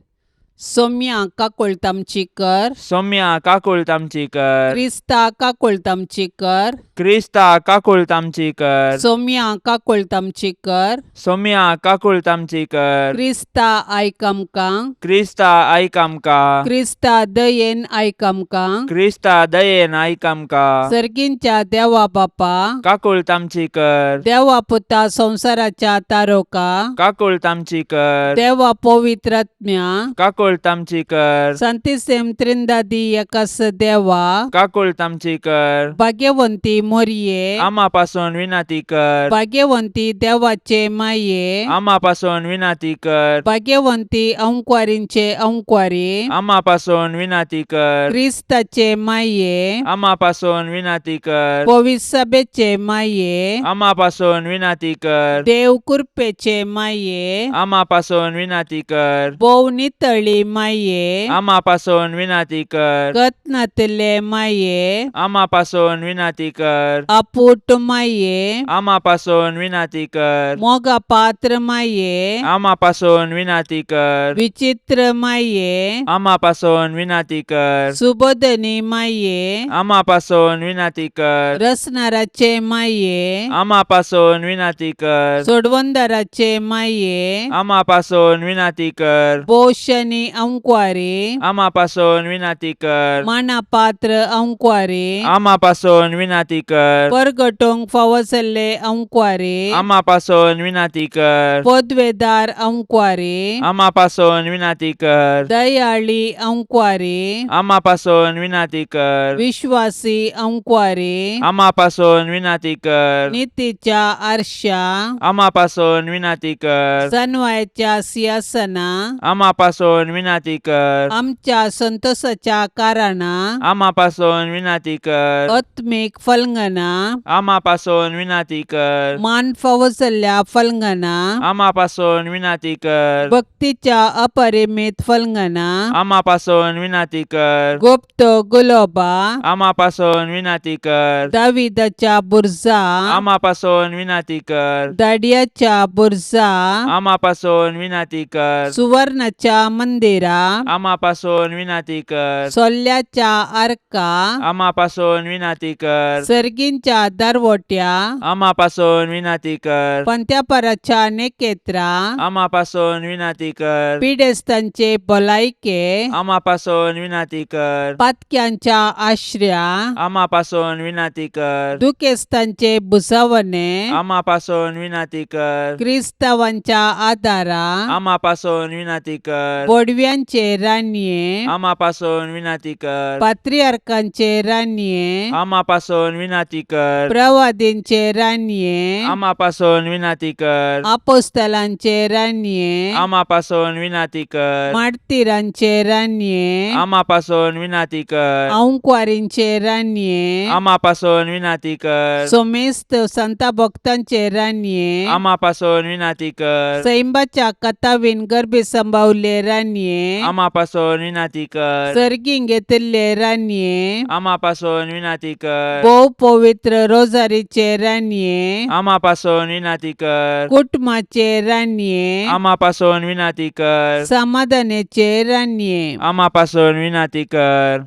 सोम्या काकुळट आमची कर. सोम्या काकुळट आमची कर. क्रिस्ता काकुळट आमची कर. क्रिस्ता काकुळट आमची कर. सोम्या काकुळट आमची कर. सोम्या काकुळट आमची कर. क्रिस्ता आयक आमकां. क्रिस्ता आयक आमकां. क्रिस्ता दयेन आयक आमकां. क्रिस्ता दयेन आयक आमकां. सर्गींच्या देवा बापा, काकुळट आमची कर. देवा पुता संवसाराच्या तारोका, काकुळट आमची कर. देवा पवित्र आत्म्या, काकुळट काकुळट आमची कर. सांतिसेम त्रिंदादी एकास देवा, काकुळट आमची कर. भाग्यवंती मोरये, आमा पासून विनंती कर. भाग्यवंती देवाचे माये, आमा पासून विनंती कर. भाग्यवंती अंकवारींचे अंकवारी, आमा पासून विनंती कर. क्रिस्ताचे माये, आमा पासून विनंती कर. पविसभेचे माये, आमा पासून विनंती कर. देव कृपेचे माये, आमा पासून विनंती कर. भोव नितळी माये, आमा पासून विनंती कर. गतनातले माये, आमा पासून विनंती कर. अपूट माये, आमा पासून विनंती कर. मोगा पात्र माये, आमा पासून विनंती कर. विचित्र माये, आमा पासून विनंती कर. सुबोधनी माये, आमा पासून विनंती कर. रसनाराचे माये, आमा पासून विनंती कर. सोडवंदाराचे माये, आमा पासून विनंती कर. पोषणी अंकवारी, आमा पासून विनंती कर. मानापात्र अंकवारी, आमा पासून विनंती कर. परगटोंक फावो जाल्ले अंकवारी, आमा पासून विनंती कर. पदवेदार अंकवारी, आमा पासून विनंती कर. दयाळी अंकवारी, आमा पासून विनंती कर. विश्वासी अंकवारी, आमा पासून विनंती कर. नितीच्या आरशा, आमा पासून विनंती कर. सनवायच्या सिंहासना, आमा पासून विनंती कर. आमच्या संतोषाच्या कारणा, आमा पासून विनंती कर. आत्मीक फलंगना, आमा पासून विनंती कर. मान फावो जाल्ल्या फलंगना, आमा पासून विनंती कर. भक्तीच्या अपरिमित फलंगना, आमा पासून विनंती कर. गुप्त गुलोबा, आमा पासून विनंती कर. दाविदाच्या बुरजा, आमा पासून विनंती कर. दाडियाच्या बुरजा, आमा पासून विनंती कर. सुवर्णाच्या मंदिरा, आमा पासून विनंती कर. सोल्ल्याच्या आर्का, आमा पासून विनंती कर. सर्गींच्या दरवट्या, आमा पासून विनंती कर. पंत्यापराच्या नेकेत्रा, आमा पासून विनंती कर. पिडेस्तांचे भलायके, आमा पासून विनंती कर. पातक्यांच्या आश्र्या, आमा पासून विनंती कर. दुखेस्तांचे भुजावणे, आमा पासून विनंती कर. क्रिस्तावांच्या आदारा, आमा पासून विनंती कर. बोडव्यांचे रानये, आमा पासून विनंती कर. पात्रियार्कांचे रानये, आमा पासून विनंती कर. प्रवादींचे रानये, आमा पासून विनंती कर. आपोस्तलांचे रानये, आमा पासून विनंती कर. मार्तिरांचे रानये, आमा पासून विनंती कर. अंकवारींचे रानये, आमा पासून विनंती कर. सोमेस्त संता भक्तांचे रानये, आमा पासून विनंती कर. सैंबाच्या कथावीन गर्भी संभावले रानये, आमा पासून विनंती कर. सर्गीं घेतिल्ले रानये, आमा पासून विनंती कर. भोव पवित्र रोजारीचे रानये, आमा पासून विनंती कर. कुटुंबाचे रानये, आमा पासून विनंती कर. समाधानाचे रानये, आमा पासून विनंती कर.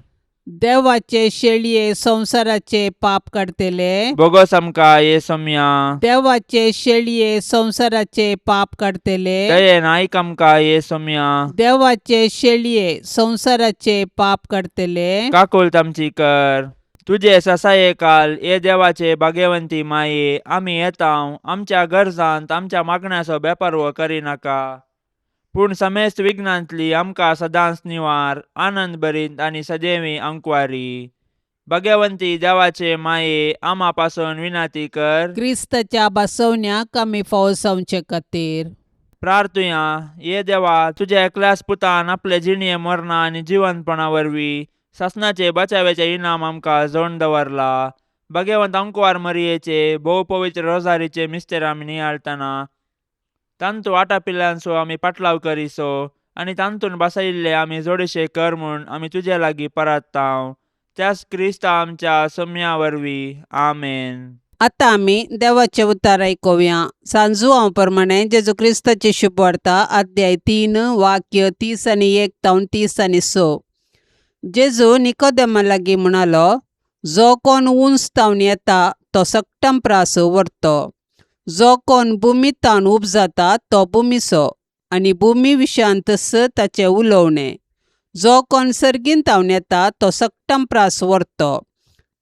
देवाचे शेळये संवसाराचे पाप काडतले, बोगस आमकां ये सोम्या. देवाचे शेळये संवसाराचे पाप काडतले, दयेन आयक आमकां ये सोम्या. देवाचे शेळये संवसाराचे पाप काडतले, काकुळट आमची कर. तुजे ससाये काल ये देवाचे भाग्यवंती माये, आमी येता आमच्या गरजांत आमच्या मागण्याचो बेपर्व करिनाका, पूण समेस्त विघ्नांतली आमकां सदांच निवार, आनंद भरीत आनी सदैवी अंकवारी. भाग्यवंती देवाचे माये, आमा पासून विनंती कर. क्रिस्ताच्या बसवण्याक आमी फावो जावचे खातीर. प्रार्थुया. ये देवा, तुज्या एकल्याच पुतान आपले जिणये मरणा आनी जिवंतपणा वरवीं सासणाचे बचाव्याचे इनाम आमकां जोडून दवरला. भाग्यवंत अंकवार मरियेचे भोव पवित्र रोजारीचे मिस्तेर आमी नियाळतना तांतू आटापिल्ल्यांचो आमी पाटलाव करिसो आनी तांतून बसयिल्ले आमी जोडशे कर म्हूण आमी तुजे लागीं परत्तांव, त्याच क्रिस्ता आमच्या सम्या वरवीं. आमेन. आतां आमी देवाचें उतार आयकुया. सांजुआंव प्रमाणे जेजू क्रिस्ताची शुभवार्ता, अध्याय 3, वाक्य 31 तावन 36. जेजू निकोदेमा लागीं म्हणालो, जो कोण उंच तावन येता तो सगटां प्रास व्हरतो. जो कोण भुमी तावन उपजाता तो भुमीचो आनी भुमी विशयांतच ताचें उलोवणें. जो कोण सर्गीन तावन येता तो सगटां प्रास व्हरतो.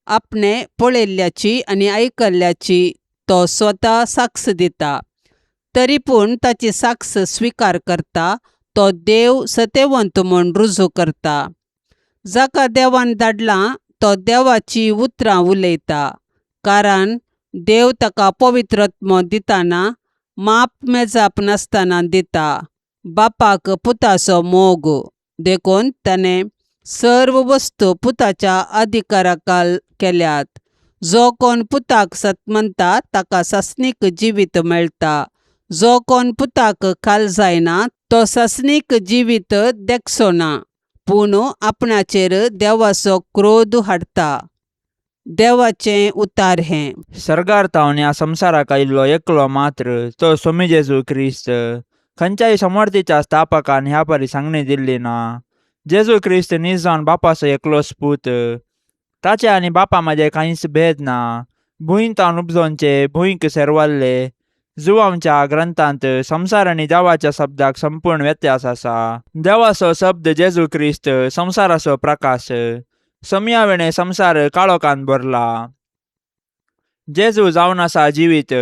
आपणे पळयल्ल्याची आनी आयकल्ल्याची तो स्वता साक्ष दिता, तरी पूण ताची साक्ष स्विकार करता तो देव सतेवंत म्हूण रुजू करता. जाका देवान धाडलां तो देवाचीं उतरां उलयता, कारण देव ताका पवित्रत्म दिताना माप मेजाप नासतना दिता. बापाक पुताचो मोग देखून ताणें सर्व वस्तू पुताच्या अधिकाराखाल केल्यात. जो कोण पुताक सतमनता ताका सासणीक जिवीत मेळटा. जो कोण पुताक खाल जायना तो सासणीक जिवीत देखचो ना, पूण आपणाचेर देवाचो क्रोध हाडटा. देवाचें उतार हें. सर्गार तावन ह्या संवसाराक आयिल्लो एकलो मात्र तो सोमी जेजू क्रिस्त. खंयच्याय समर्थीच्या स्थापकान ह्या परी सांगणी दिल्ली ना. जेजू क्रिस्त नीज जावन बापाचो एकलोच पूत. ताचे आनी बापा मदें कांयच भेद ना. भूंय तावन उपजोवचे भूंयक सेरवल्ले जुवांच्या ग्रंथांत संवसार आनी देवाच्या शब्दाक संपूर्ण व्यत्यास आसा. देवाचो शब्द जेजू क्रिस्त संवसाराचो प्रकाश. समया वेणे संवसार काळोखान भरला. जेजू जावन आसा जिवीत.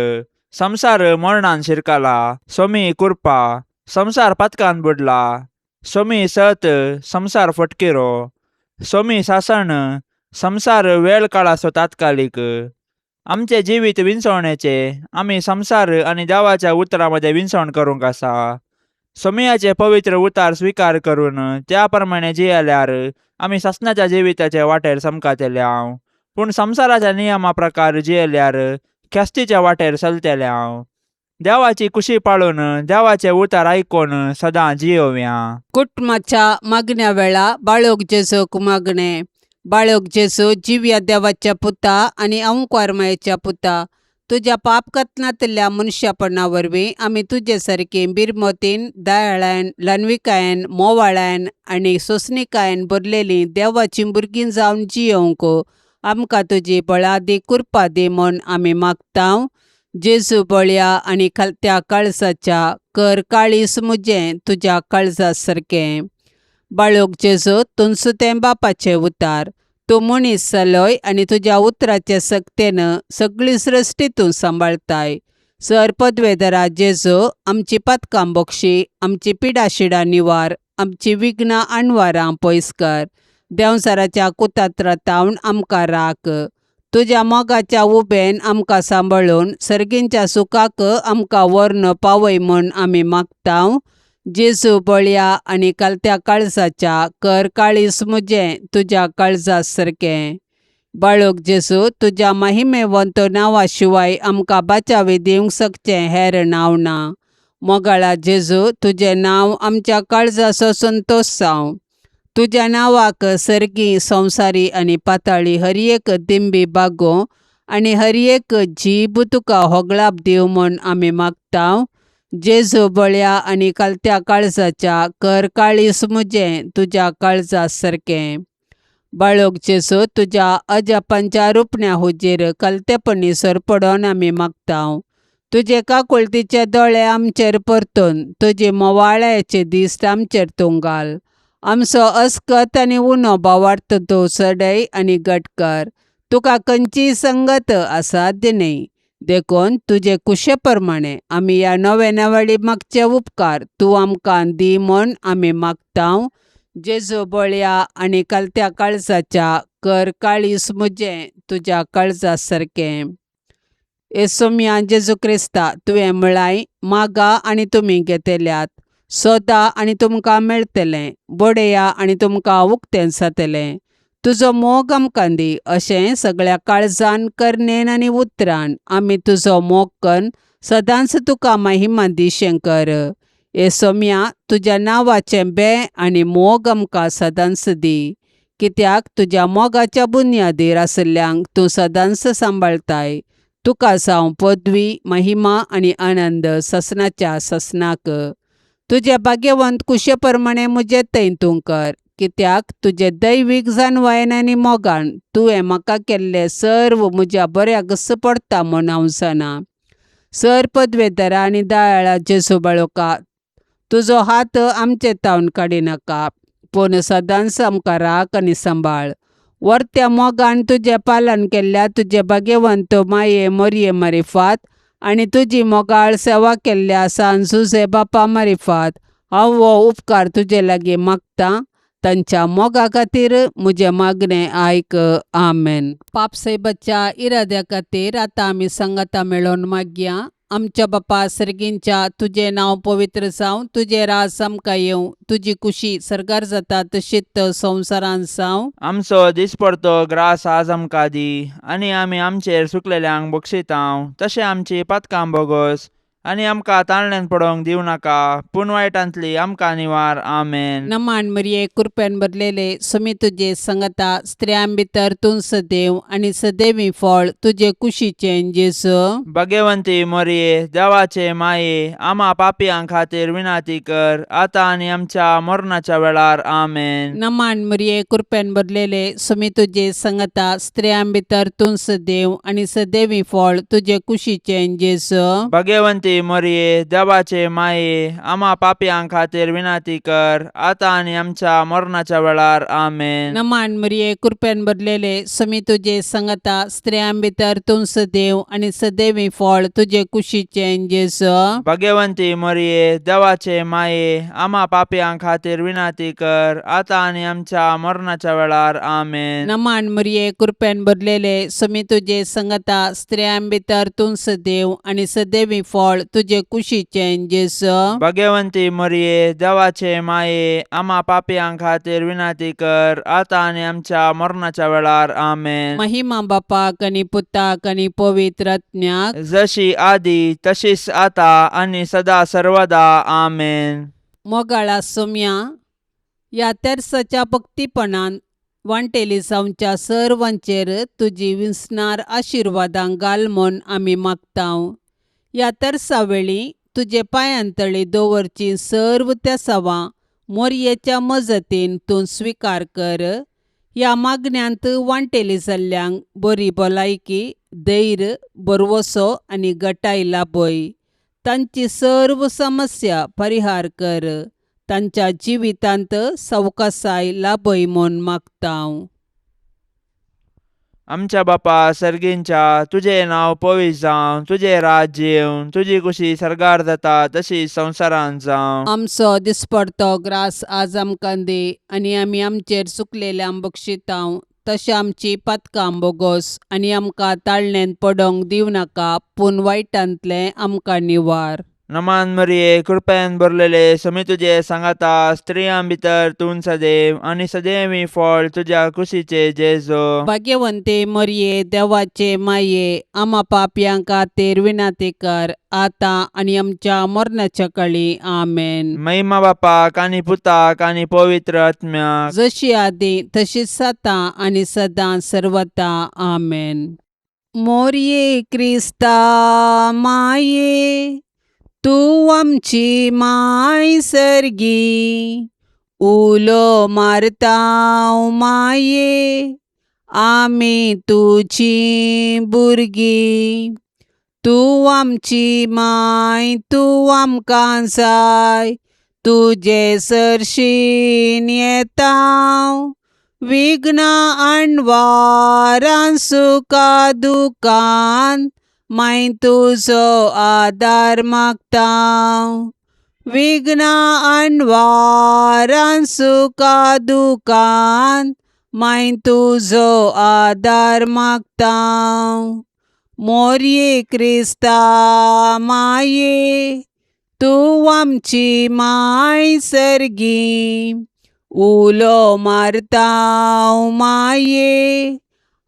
संवसार मरणान शिरकला. सोमी कुरपा. संवसार पातकान बुडला. सोमी सत. संवसार फटकिरो. सोमी सासण. संवसार वेळ काळाचो तात्कालीक. आमचें जिवीत विंचवणेचें. आमी संवसार आनी देवाच्या उतरां मदें विंचवण करूंक आसा. सोमयाचे पवित्र उतार स्विकार करून त्या प्रमाणे जियेल्यार आमी सासणाच्या जिविताचे वाटेर चमकातले हांव. पूण संवसाराच्या नियमा प्रकार जियेल्यार ख्यास्तीच्या वाटेर चलतले हांव. देवाची कुशी पाळून देवाचे उतार आयकून सदां जियोवया. कुटुंबाच्या मागण्या वेळा बाळोक जेजूक मागणें. बाळोक जेजू, जिव्या देवाच्या पुता आनी अंकुर मायेच्या पुता, तुज्या पाप कथनांतल्या मनशापणा वरवीं आमी तुजे सारकी बिरमतीन, दयाळायन, ल्हानविकायेन, मोवाळायन आनी सोंसणिकायेन भरलेलीं देवाचीं भुरगीं जावन जियोवंक आमकां तुजी बळादी कृपा दी म्हूण आमी मागता. जेजू बळया आनी त्या काळजाच्या, कर काळीज म्हजें तुज्या काळजा सारकें. बाळोक जेजू, तुमचो तें बापाचें उतार. तूं मनीस जालोय आनी तुज्या उतराचे सक्तेन सगळी सृश्टी तूं सांबाळताय. सर पदवेदरा जेजू, आमची पातकां बोगशी, आमची पिडाशिडां निवार, आमची विघ्नां आणवारां पयस कर. देंवचाराच्या कुतात्रातावन आमकां राख. तुज्या मोगाच्या उबेन आमकां सांबाळून सर्गींच्या सुखाक आमकां व्हरून पावय म्हूण आमी मागता. जेजू बळया आनी कालत्या काळजाच्या, कर काळीज म्हजें तुज्या काळजा सारकें. बाळोक जेजू, तुज्या महिमेवंत नांवा शिवाय आमकां बाचावी दिवंक शकचें हेर नांव ना. मोगाळा जेजू, तुजें नांव आमच्या काळजाचो संतोश जावं. तुज्या नांवाक सर्गी, संवसारी आनी पाताळी हर एक दिंबी बागोवं आनी हर एक जीब तुका होगळाप दिवं म्हूण आमी मागता. जेजू बळया आनी कालत्या काळजाच्या, कर काळीज म्हजें तुज्या काळजा सारकें. बाळोक जेजू, तुज्या अजापांच्या रुपण्या हुजीर कलतेपणी सरपडोन आमी मागता. तुजे काकुळतीचे दोळे आमचेर परतून तुजी मोवाळ्याचे दीस आमचेर तूं घाल. आमचो अस्कत आनी उणो भावार्थ तूं सडय आनी घट कर. तुका खंयचीय संगत असाध्य न्हय. देखून तुजे कुशे प्रमाणे आमी ह्या नव्या नवाडी मागचे उपकार तूं आमकां दी म्हूण आमी मागता. जेजू बळया आनी कालत्या काळजाच्या, कर काळीज म्हजें तुज्या काळजा सारकें. येसोमया जेजू क्रिस्ता, तुवें म्हळाय, मागा आनी तुमी घेतल्यात, सोदा आनी तुमकां मेळटलें, बडया आनी तुमकां उक्तें जातलें. तुजो मोग आमकां दी अशें सगळ्या काळजान, करणेन आनी उतरान आमी तुजो मोग कन्न सदांच तुका महिमा दिशें कर. येसोमया, तुज्या नांवाचें बें आनी मोग आमकां सदांच दी, कित्याक तुज्या मोगाच्या बुन्यादीर आशिल्ल्यांक तूं सदांच सांबाळताय. तुका जावं पदवी, महिमा आनी आनंद ससनाच्या ससनाक. तुजे भाग्यवंत कुशे प्रमाणे म्हजें थंय तूं कर, कित्याक तुजे दैवीक जानवायेन आनी मोगान तुवें म्हाका केल्लें सर्व म्हज्या बऱ्याक पडटा म्हूण हांव जाणा. सर पदवेदरा आनी दयाळा जेजू बाळोका, तुजो हात आमचे तावन काडिनाका, पूण सदांच आमकां राख आनी सांबाळ. वर्त्या मोगान तुजें पालन केल्ल्या तुजे भाग्यवंत माये मोरये मारिफात आनी तुजी मोगाळ सेवा केल्ल्या सान जुजे बापा मारिफात हांव हो उपकार तुजे लागीं मागतां तांच्या मोगा खातीर म्हजें मागणें आयक. आमेन. पापसायबाच्या इराद्या खातीर आतां आमी सांगाता मेळोवन मागया. आमच्या बापा सर्गींच्या, तुजें नांव पवित्र जावं, तुजें राज आमकां येवं, तुजी कुशी सर्गार जाता तशीच संवसारांत जावं. आमचो दिसपडतो ग्रास आज आमकां दी आनी आमी आमचेर सुकलेल्यांक बक्षितांव तशें आमची पातकां बोगोस आनी आमकां ताळण्यान पडोवंक दिवं नाका पूण वायटांतली आमकां निवार. आमेन. नमान मरिये, कृपेन भरलेले, सुमी तुजे संगता, स्त्रियां भितर तूं सदैव आनी सदैवी फळ तुजे कुशीचें जेजू. भगवंती मोरये, देवाचे माये, आमा पापयां खातीर विनंती कर आतां आनी आमच्या मरणाच्या वेळार. आमेन. नमान मरिये, कृपेन भरलेले, सुमी तुजे संगता, स्त्रियां भितर तूं सदैव आनी सदैवी फळ तुजे कुशीचें जेजू. भगवंती मोरये, देवाचे माये, आमा पापयां खातीर विनंती कर आतां आनी आमच्या मरणाच्या वेळार. आमेन. नमान मरिये, कृपेन भरलेले, सुमी तुजे संगता, स्त्रियां भितर तूं सदैव आनी सदैवी फळ तुजे कुशीचें जेजू. भगवंती मोरये, देवाचे माये, आमा पापयां खातीर विनंती कर आतां आनी आमच्या मरणाच्या वेळार. आमेन. नमान मरिये, कृपेन भरलेले, सुमी तुजे संगता, स्त्रियां भितर तूं सदैव आनी सदैवी फळ तुजे कुशीचें जेजू. भगवंती मोरये, देवाचे माये, आमा पापयां खातीर विनंती कर आतां आनी आमच्या मरणाच्या वेळार. आमेन. महिमा बापाक आनी पुताक आनी पवित्र आत्म्याक, जशी आदी तशीच आता आनी सदा सर्वदा. आमेन. मोगाळा सोम्या, ह्या तेर्साच्या भक्तीपणान वांटेली जावच्या सर्वांचेर तुजी विसणार आशिर्वादां घाल म्हूण आमी मागतांव. ह्या तेर्सा वेळी तुजे पांयांतळी दवरची सर्व तेसावां मोरयेच्या मजतीन तूं स्विकार कर. ह्या मागण्यांत वांटेली जाल्ल्यांक बरी भलायकी, धैर्य, भरवसो आनी गटाय लाभय. तांची सर्व समस्या परिहार कर. तांच्या जिवितांत सवकासाय लाभय म्हूण मागतांव. आमच्या बापा सर्गींच्या, तुजें नांव पवित्र जावं, तुजें राज्य येवं, तुजी कुशी सर्गार जाता तशी संवसारांत जावं. आमचो दिसपडतो ग्रास आज आमकां दी आनी आमी आमचेर चुकलेल्यांक बक्षितांव तशें आमची पातकां बोगोस आनी आमकां ताळणेंत पडोवंक दिवं नाका पूण वायटांतलें आमकां निवार. नमान मरिये, कृपेन भरलेले, समी तुजे सांगाता, स्त्रियां भितर तूं सदैव आनी सदैवी फळ तुज्या कुशीचे जेजो. भाग्यवंते मरिये, देवाचे माये, आमा पापयां खातीर विनंती कर आतां आनी आमच्या मरणाच्या कळी. आमेन. महिमा बापाक आनी पुताक आनी पवित्र आत्म्याक, जशी आदी तशीच आतां आनी सदां सर्वता. आमेन. मोरये क्रिस्ता माये, तूं आमची माय सर्गी, उलो मारता माये, आमी तुजी भुरगीं. तूं आमची माय, तूं आमकां जाय, तुजे सरशीन येता, विघ्न अणवारान सुखा दुखान माय तुजो आदार मागता. विघ्न अणवारान सुखा दुखान माय तुजो आदार मागता. मोरये क्रिस्ता माये, तूं आमची माय सर्गी, उलो मारता माये,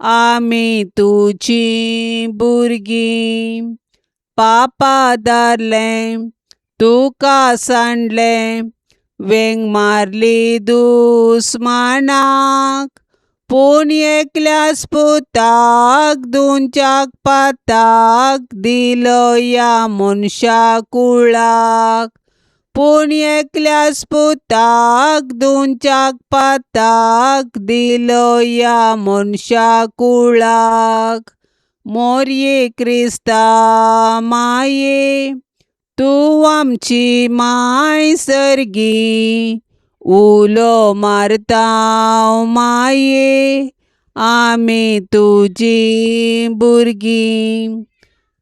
आमी तुजी भुरगीं. पापा धरलें तुका सांडलें, वेंग मारली दुस्मानाक, पूण एकल्याच पुताक दोनच्याक पाताक दिलो ह्या मनशा कुळाक. पूण एकल्याच पुताक दोनच्याक पाताक दिलो ह्या मनशा कुळाक. मोरये क्रिस्ता माये, तूं आमची माय सर्गी, उलो मारता माये, आमी तुजी भुरगीं.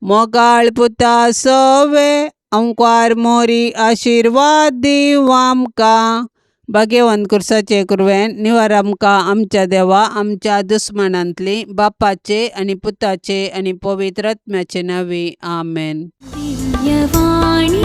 मोगाळ पुता सोवे अंकार मोरी आशिर्वाद दिव आमकां भाग्यवंत कुर्साचे कुरवेन निवार आमकां आमच्या देवा आमच्या दुस्मनांतली बापाचे आनी पुताचे आनी पवित्र आत्म्याचे नांवे आमेन. दिव्यवाणी.